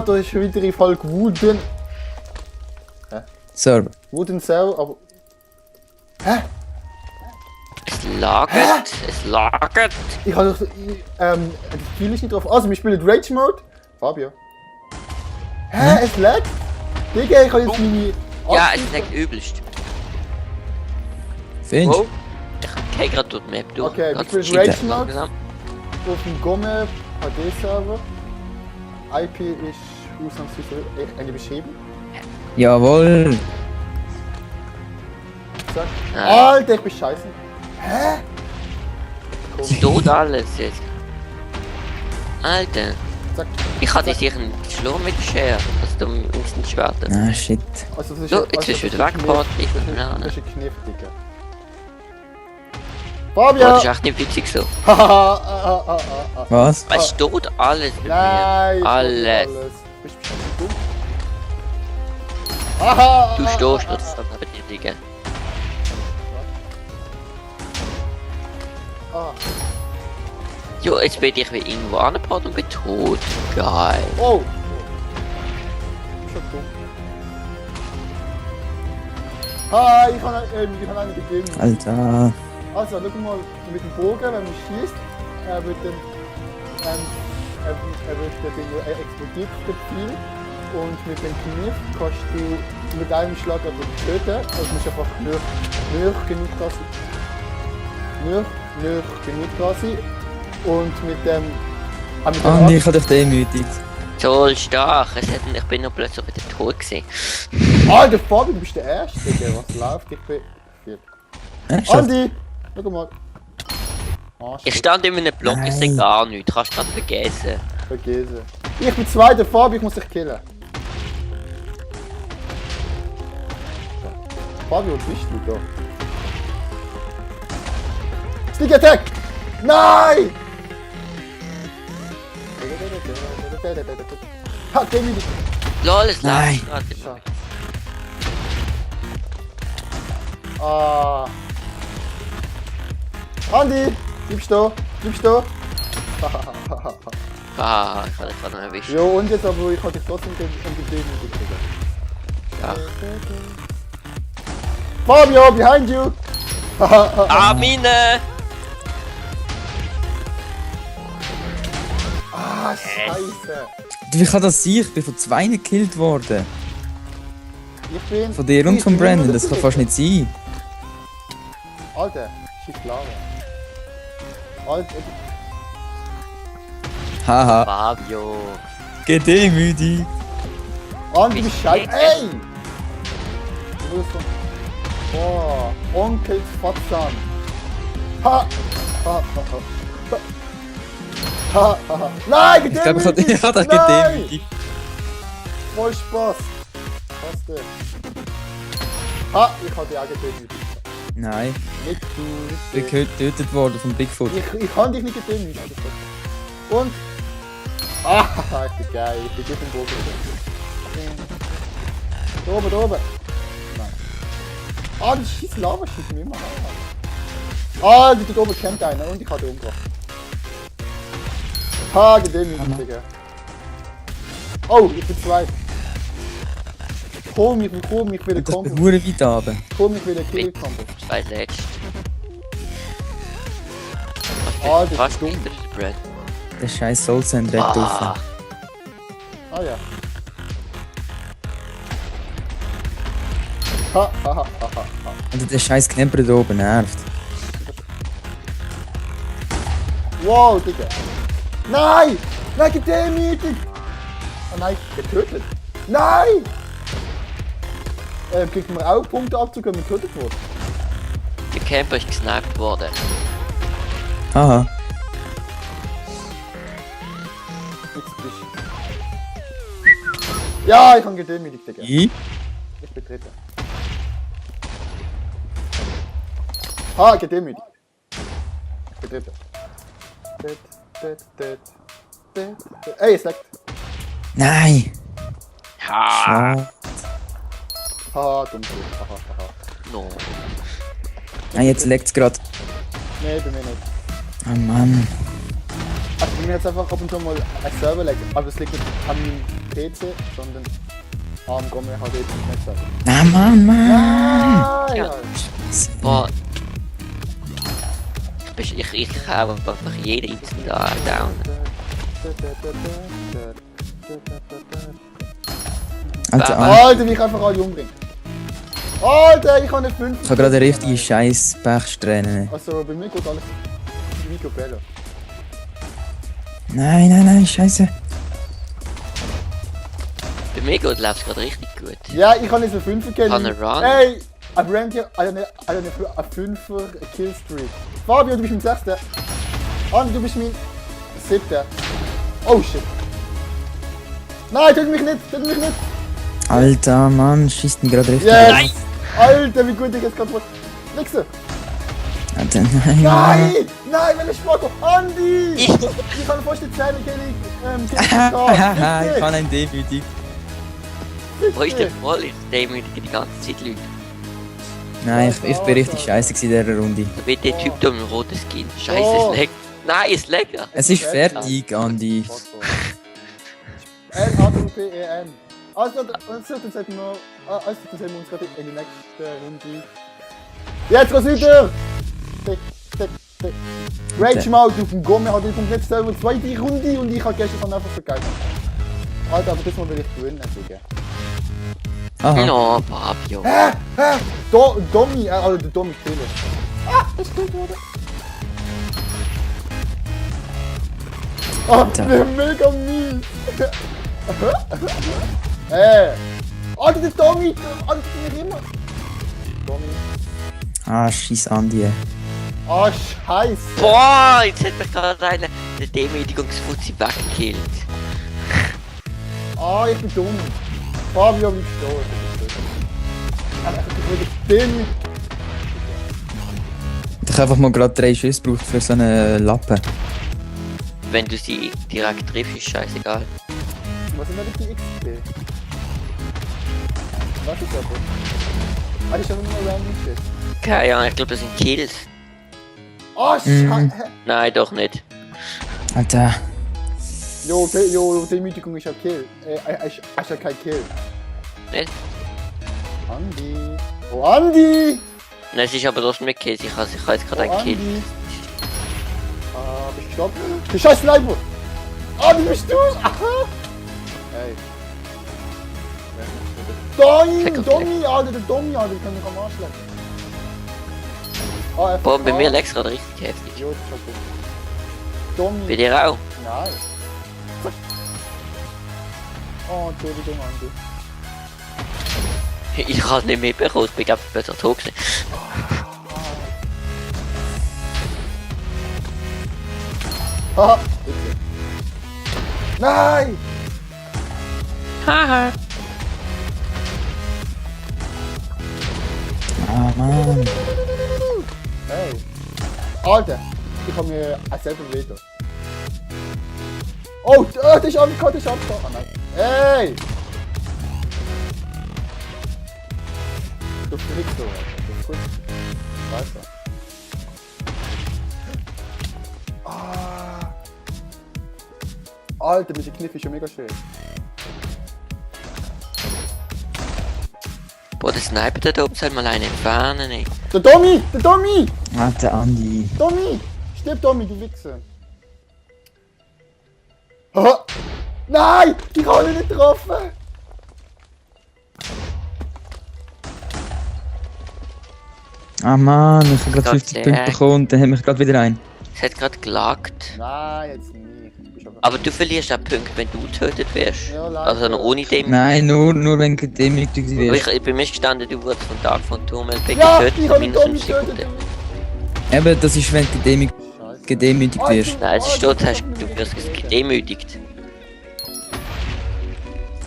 da ist schon wieder in Folge Wooden. Server. Wooden Server, aber. Hä? Es lagert, es lagert. Ich habe doch. Das Spiel ist nicht drauf. Also, wir spielen Rage Mode. Fabio. Hä? Es laggt? Digga, ich habe jetzt meine. Ja, es laggt übelst. Findest du? Oh, ich gehe gerade durch die Map durch. Okay, Ganz wir spielen shit Rage Mode langsam. auf dem Gomme HD Server. IP ist ausnahmsweise eine beschrieben. Jawohl. Zack. Ah. Alter, ich bin scheiße. Hä? Es tut alles jetzt. Alter, Zack. ich hatte dich sicher nicht geschlagen mit der Schere. Also du musst nicht schwerten. Ah, shit. Also, das ist So, jetzt bist du wieder weggefahren. Ich bin Das an. ist ein Kniff, Digga. Oh, Fabio! das ist echt nicht witzig so. Haha, Was? Es tut alles mit Nein, mir. Alles. Bist du bestimmt dumm? Aha! Du stehst das bei dir, Digga. Ah. Jo, jetzt bin ich wie irgendwo angebracht und bin tot. Geil. Oh! Schon dumm. Hi, ich habe eine Bedingung. Alter. Also, schau mal, mit dem Bogen, wenn man schießt, wird dann, explodiert der Pfeil und mit dem Kniff kannst du mit einem Schlag töten. Also, du musst einfach nicht genug quasi. Nicht genug quasi. Und mit dem. Ah, nee, ich hab dich demütigt. So stark. Ich bin noch plötzlich wieder tot gewesen. Alter, Fabi, du bist der Erste, Digga. Was läuft? Ich bin viert. Ernsthaft? Andi! Schau mal. Arsch, Ich stand in einem Block, ich sehe Nein. gar nichts. Kannst du gerade vergessen. vergessen. Ich bin zweiter, Fabi, ich muss dich killen. Fabi, wo bist du da? Sneak Attack! Nein! Ha, den wieder. Lol, es Nein. läuft gerade. Schade. Ah. Andi! Bleibst du? Bleibst du? Ah, ich habe dich gerade noch erwischt. Jo, und jetzt aber, ich hatte dich trotzdem gekriegt. Ja. Fabio, behind you! Ah, Mine! Ah, Scheiße! Wie kann das sein? Ich bin von 2 gekillt worden. Ich bin. Von dir und ich von bin Brandon, immer das kann der fast nicht sein. Alter, schieß Lava. Alter, Haha. Fabio. Gedemütigt. Andi, wie scheiße. Ey! Du wirst von. Boah, Onkels Fatzan. Ha! Ha, ha, ha. Ha, ha, ha. Nein, Ich glaube, gedemütigt! ich hab dich Nein! gedemütigt. Voll Spaß! Was denn? Ha, ich hab dich auch gedemütigt. Nein, Nicht du, ich nicht bin getötet worden von Bigfoot. ich kann dich nicht gedemütigt. Und? Ah, ich bin geil. Ich bin gut im Boden. Da oben, da oben. Nein. Ah, die scheiß Lava schießt mich immer an. Ah, die dort oben kennt einer und ich hatte umgebracht. Ha, gedemütigt, Digga. Oh, ich bin zweit. Komm, ich will Und ich bin Combo. hure weit runter. Komm, ich will Kill-Combo. Zwei letzt. Ah, das ist Fast dumm. hinter der Brand. Der scheiß Soul Sand rennt Ah, raus. Ah ja. Ha, ha, ha, ha, ha. Und der scheiß Camper da oben nervt. Wow, Digga. Nein! Nein, gedemütigt! Oh nein, getötet. Nein! Kriegt man auch Punkteabzug, wenn man getötet wird? der Camper ist gesniped worden. Haha. Jetzt bist du. Ja, ich habe gedemütigt, Digga. I? Ich bin Dritter. Ha, gedemütigt. Ich bin Dritter. Ey, es leckt. Nein! Ha! Schade. Ha, dumm. Haha, haha. No. Ah, jetzt leckt's grad. Nee, bei mir nicht. Oh Mann. Also, bei mir jetzt einfach ab und zu mal ein Server lag, aber es liegt nicht an meinem PC, sondern am Gomme HD nicht sagen. Na Mann. Ah, Ja. ja. Boah. Ich hau einfach jeden Instant da down. Alter, Alter, wie ich einfach alle umbringe. Alter, ich habe eine 5. ich habe gerade eine richtige scheiß Pechsträhne. Also bei mir geht alles wie Bello. Nein, scheiße. Bei mir läuft es gerade richtig gut. Ja, ich habe jetzt eine 5er Kill. Kann er run? Hey, ein Brand hier, eine 5er Killstreak. Fabio, du bist mein 6. Andi, du bist mein 7. Oh shit. Nein, töte mich nicht, töte mich nicht. Alter, Mann, schießt ihn gerade richtig. Yes. Nein. Alter, wie gut ich jetzt gerade... Nächste. Alter, nein. Nein! Nein, wenn ich Sport Andi! Ich- Ich kann fast die Zähne Haha, ich kann einen demütig. Wo ist der voll? Ich demütige die ganze Zeit Leute. Nein, ich bin richtig scheiße in dieser Runde. Da wird der Typ da mit dem roten Skin. Scheiße, Oh. es leckt. Nein, es leckt. Es ist fertig, Andi. L-A-P-E-N. Also, dann sollten wir uns gerade in die nächste Runde. Jetzt geht's weiter! Tick, tick, tick. Rage Mode auf dem Gomme hat jetzt selber zweite Runde und ich habe gestern einfach vergessen. Alter, aber das Mal will ich gewinnen, Digga. Aha. No, Fabio. Hä? Domi, also der Domi Spieler. Ah, das geht wurde. Ah, Alter. der mega mies. Alter, der Domi, Alter, das bin ich immer. Domi. Ah, scheiß Andi. Ah, scheiße. Boah, jetzt hat mich gerade einer der Demütigungsfuzzi weggekillt. Ah, ich bin dumm. Fabio, wie gestorben. Ich will den. Ich habe einfach mal gerade 3 Schüsse gebraucht für so einen Lappen. Wenn du sie direkt triffst, ist scheißegal. Was ist denn die XP? Was ist das? Ah, das ist ja nur ein random Shit. Keine Ahnung, ich glaube, das sind Kills. Ah, scheiße. Nein, doch nicht. Alter. Jo, Demütigung ist ja Kill. Ist ja kein Kill. Nicht? Andi. Oh, Andi! Nein, es ist aber trotzdem nicht Kills. Ich habe jetzt gerade einen Kill. Andi. Ah, bist du gestorben? Du scheiß Sniper! Andi, bist du? Aha! Ey. Domi, Alter, der Domi, Alter, den kann ich am Arsch lecken. Ah, Boah, bei mir leckt es gerade richtig heftig. Jo, das ist okay. Domi. Bei dir auch? Nein. Oh, Entschuldigung, Andi. Ich habe es nicht mitbekommen, ich bin glaube ich besser tot gewesen. Haha, bitte. Nein! Haha. Ah, Mann. Hey. Alter, ich habe mir selber wieder. Oh, das ist abgekommen, das ist abgekommen. Ah nein. Hey! Du fliegst so, Alter. Das ist gut. Weiter. Ah. Alter, mit dem Kniff ist schon mega schön. Boah, der Sniper da oben soll mal einen entfernen. Ey. Der Domi! Der Domi! Alter, Andi. Domi! Stirb, Domi, du Wichser! Haha! Nein! Ich habe ihn nicht getroffen! Ah, Mann, ich habe gerade Gott 50 Punkte sei Dank. bekommen und dann hat mich gerade wieder ein. Es hat gerade gelaggt. Nein, jetzt nicht. Du bist Aber du verlierst auch Punkte, wenn du getötet wirst. Ja, leider. Also noch ohne dem. Nein, nur wenn du demütig Aber wirst. bei mir ist gestanden, du wurdest von Tag von Turm LP Ja, getötet, ich habe minus Domi 5 getötet! Sekunden. Eben, das ist, wenn du Scheiße. gedemütigt wirst. Nein, es steht, du wirst gedemütigt.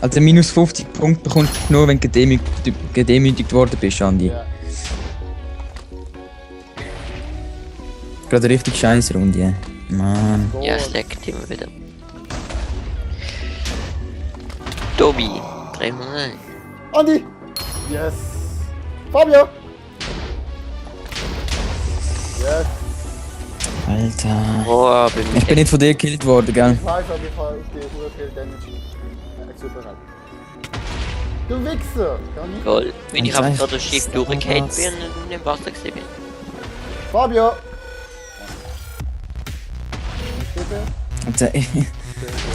Also minus 50 Punkte bekommst du nur, wenn du gedemütigt worden bist, Andi. Ja. Gerade eine richtig scheiß Runde. Mann. Ja, es leckt immer wieder. Tobi, 301. Andi! Yes! Fabio! Yes! Alter. Boah, bei Ich bin mir. nicht von dir gekillt worden, gell? Ich weiß, aber ich habe auf die Uhr viel Damage Nicht so bereit. Du Wichser! Ja, nicht. Goal. Wenn ich Und einfach gleich so schief ist durchgefallen was. bin und im Wasser gesehen bin. Fabio! Bitte? Alter, ich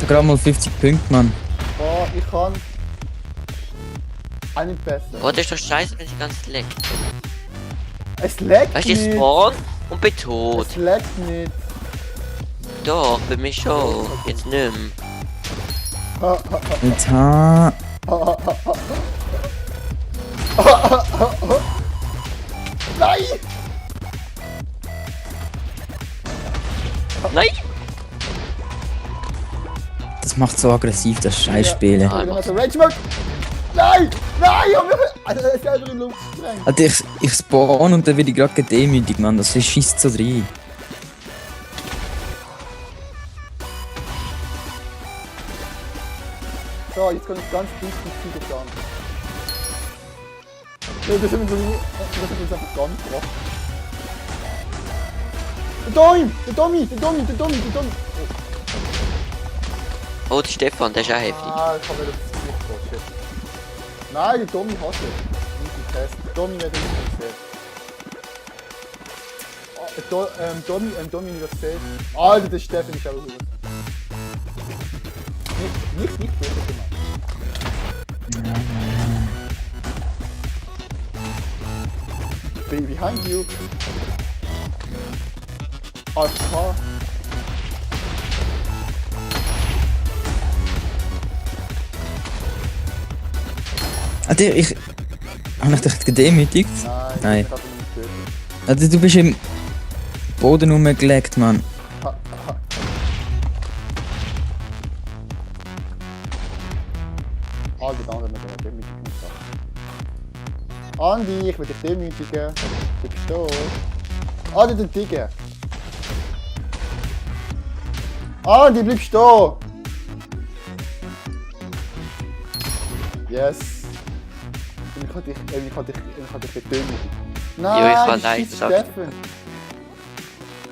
hab gerade mal 50 Punkte, Mann. Oh, ich kann. Einen besser. Oh, das ist doch scheiße, wenn sie ganz leckt. Es leckt Weißt du, ich nicht! spawn und bin tot. Es leckt nicht! Doch, bei mir schon. Jetzt nicht mehr. Alter. Nein! Nein! Das macht so aggressiv, das Scheißspiel. Ja. Ich mach Rage Mode! Nein! Nein! Ich hab mich Alter, er ist selber in die Luft gesprengt! Alter, ich spawn und dann werde ich gerade gedemütigt, Mann. Das schießt so rein. So, jetzt kann ich ganz dicht ins Ziel fahren. Ja, das sind wir jetzt einfach ganz drauf. Der Tommy! Oh, der Stefan, der ist auch heftig. Ah, ich hab wieder das Gesicht vor, shit. Nein, der Tommy hasst es. Nicht die Test. Der Tommy wird nicht gesehen. Tommy nicht gesehen. Alter, der Stefan ist aber gut. Nicht böse gemacht. Behind you. AFK. Alter, hab ich dich gedemütigt? Nein. Ich hab ihn nicht töten. Alter, du bist im Boden rumgelegt, Mann. Alter, dann haben wir den demütigen gesagt. Andi, ich will dich demütigen. Du bist da. Andi, den Tiger. Andi, bleib stehen. Yes. Und ich hab dich gedemütigt. Nein, Ja, ich hab das ist nein gesagt. Steffen.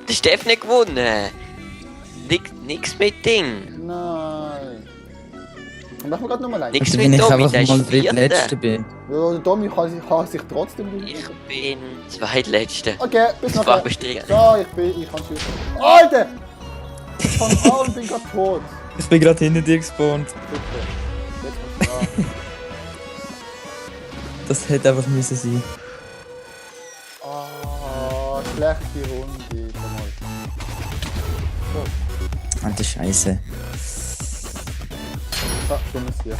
Der Stefan hat gewonnen. Nix mit Ding. Nein. Und machen wir gerade nochmal ein. Nix Alter, mit wenn ich Tommy, einfach der ist mal Vierter. drittletzter bin. Ja, der Tommy kann sich trotzdem Ich bin Zweitletzter. Okay, bis Das nachher. war bestritten. So, ich kann schießen. Alter! Ich fang an und bin grad tot. Ich bin gerade hinter dir gespawnt. Bitte. Jetzt kommst du da. Das hätte einfach müssen sein. Ah, schlechte Runde. Schon mal. So, Alter, Scheiße. dummes hier.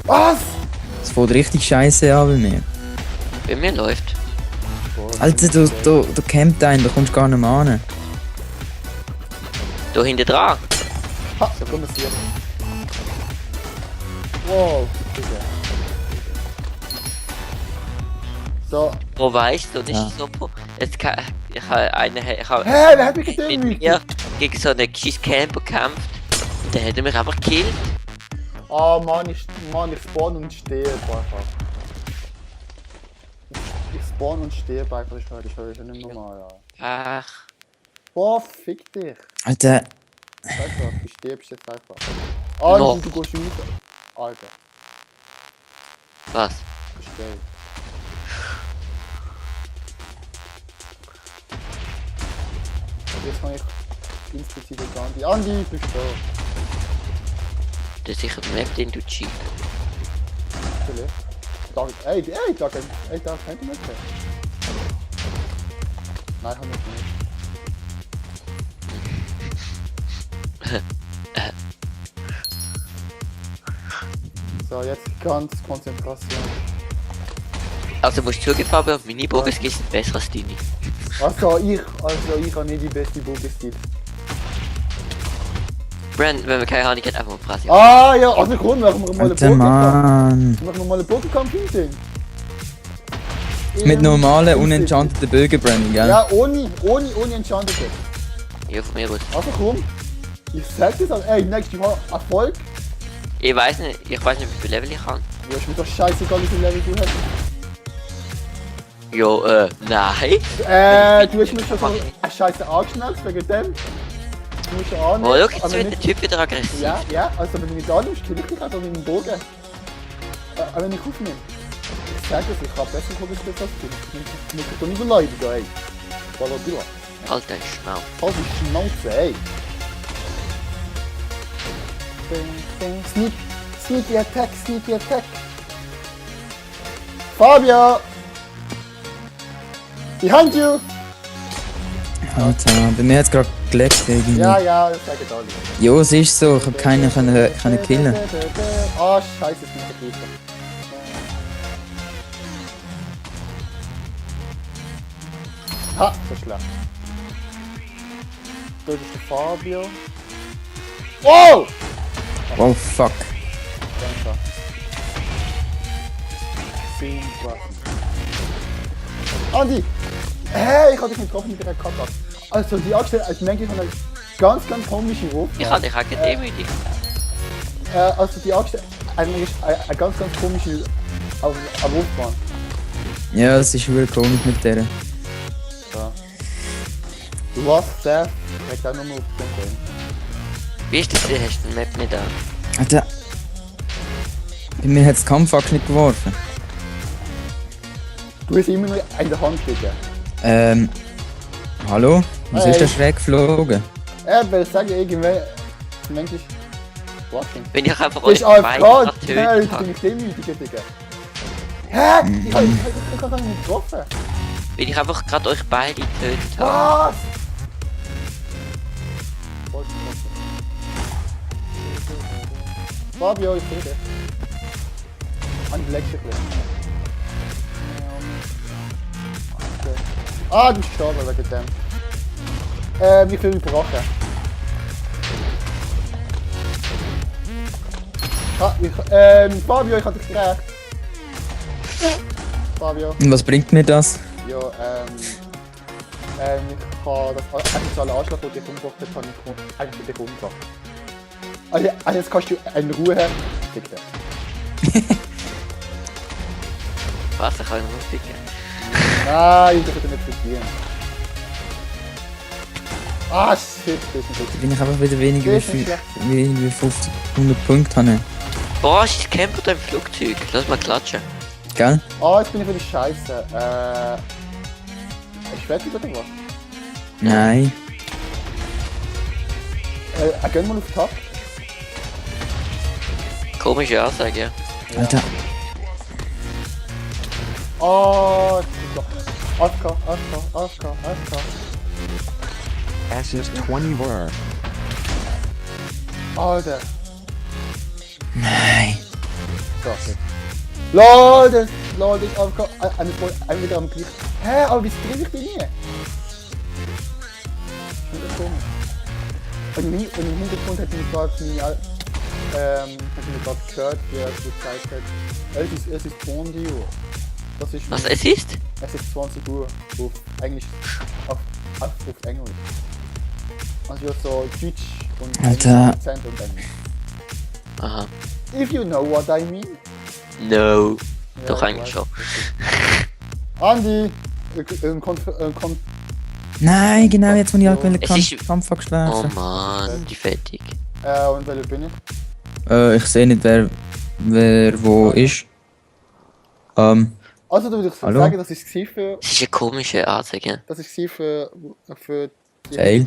Was? Es fängt richtig Scheiße an bei mir. Bei mir läuft. Alter, du campt einen, du kommst gar nicht mehr an. Da hinten dran. Ha, dummes hier. Wow, bitte. So. Wo weißt du, das Ja. ist so. Jetzt kann, ich habe Hä, wer hat mich mit gedemütigt? mir gegen so einen Schießcamper gekämpft. Und der hat mich einfach gekillt. Ah, Mann, ich spawn und stehe einfach. Ich spawn und stehe einfach, das ist nicht normal, ja. Ach. Boah, fick dich. Alter, Einfach, du stirbst jetzt einfach. Ah, No. du gehst raus. Alter, Was? verstehe. Jetzt kann ich insbezüglich Andi. Andi, bist du da? Das ist sicher der Map, den du cheat. Vielleicht. Da kennt ihr nicht. Nein, hab ich nicht. So, jetzt ganz Konzentration. Also musst du zugeben, Fabio, meine Bogenskills sind besser als deine. Also ich habe nicht die beste Bogenskill. Brand, wenn man keine Ahnung hat, einfach mal Fresse. Ah ja, also komm, machen wir mal einen Alter Bogenkampf. Mann. Machen wir mal einen Bogenkampf hinsehen. Mit normalen, unenchanteten Bögenbranding, gell? Ja, ohne Enchantete. Ja, von mir gut. Also komm. Ich sag dir das, ey, nächstes Mal Erfolg. Ich weiß nicht, wie viel Level ich habe. Ja, ist mir doch scheißegal, wie viel Level du hast. Jo, nein. Du hast mich schon so eine Scheiße angeschnallt wegen dem. Du musst ja annehmen. Oh, schau, jetzt aber wird der nicht- Typ wieder aggressiv. Ja, also wenn du mich annimmst, kill ich dich einfach mit dem Bogen. Aber wenn ich aufnehme. Ich sage es, ich habe besser Kohle als du. Ich muss dich doch nicht beleidigen, ey. Balladilla. Halt dein Schnauz. Halt die Schnauze, ey. Sneaky Attack, Sneaky Attack. Fabio! Behind you! Alter, bei mir hat es gerade geleckt irgendwie. Ja, das sagen alle. Jo, es ist so, ich hab keinen können killen. Ah, scheiße, ist nicht der Gegner. Ha, so schlecht. Das ist der Fabio. Wow! Oh fuck. Danke. 10 Waffen. Andi! Hey, ich hab dich nicht getroffen mit der Kata. Also, die Axt als Mensch von einer ganz komische Wurf. Ich habe dich auch gedemütigt. Also, die Axt eigentlich ist eine ganz komische Wurfbahn. Ja, es ist wirklich komisch mit der. Ja. Du warst der, der kann auch nur auf den Film. Wie ist das hier? Hast du den Map nicht an? Alter. Bei mir hat es Kampfaxt nicht geworfen. Du hast immer nur in der Hand liegen. Hallo? Was Hey. ist der schräg geflogen? Weil ich sage irgendwann, Mensch ist watching. Wenn ich einfach Du bist euch beide AFK! Ja, getötet ich habe. bin demütiger, Digga. Hä? Ich hab dich nicht getroffen. Wenn ich einfach gerade euch beide getötet habe. Was? Fabio, ich rede. An die Leckchen. Ah, du bist gestorben wegen dem. Ich will überraschen. Fabio, ich hab dich gerecht. Fabio. Und was bringt mir das? Ja, ich habe das asoziale Anschlag, den dich umgebracht hat, habe ich eigentlich dich umgebracht. Also jetzt kannst du in Ruhe ficken. Was? Ich kann ihn nur ficken. Nein, ich würde nicht ficken. Ah, shit, das ist nicht Da bin ich einfach wieder weniger Das ist wie, schlecht. weniger wie 50, 100 Punkte habe. Boah, ist das Camper da im Flugzeug? Lass mal klatschen. Gell? Ah, jetzt bin ich wieder scheiße. Ist fertig oder was? Nein. Gehen wir auf Tab. Komische Ansage, ja. Alter. Ah, AFK. Assist 20 var. Alter. Nein. So, okay. Leute, ich AFK. Ein wieder am Gleich. Hä, aber wieso treffe ich die nie? Das ist wieder komisch. Und im Hintergrund hat mich gerade gehört, wie er so gezeigt hat. Es ist 20 Uhr. Das ist Was es ist? Es ist 20 Uhr auf Englisch. Auf Englisch. Also ja, so Deutsch und Alter. Akzent und Englisch. Aha. If you know what I mean. No. Ja, Doch ich eigentlich weiß. schon. Andi, Nein, genau jetzt, wo ich auch Es ist- Kampfaxt Oh werfen. Mann, die fertig. und welcher bin ich? Ich sehe nicht, wer wo ist. Also du würdest Hallo? sagen, das ist für Das ist eine komische Ansage. das ist für die Fail.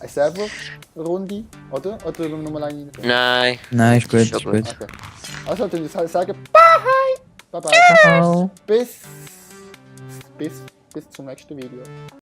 eine Server-Runde, oder? Oder nochmal eine? Nein. Nein, ist gut, Ist schon ist gut. Okay. Also dann würde ich sagen, bye bye. Ciao. Bis zum nächsten Video.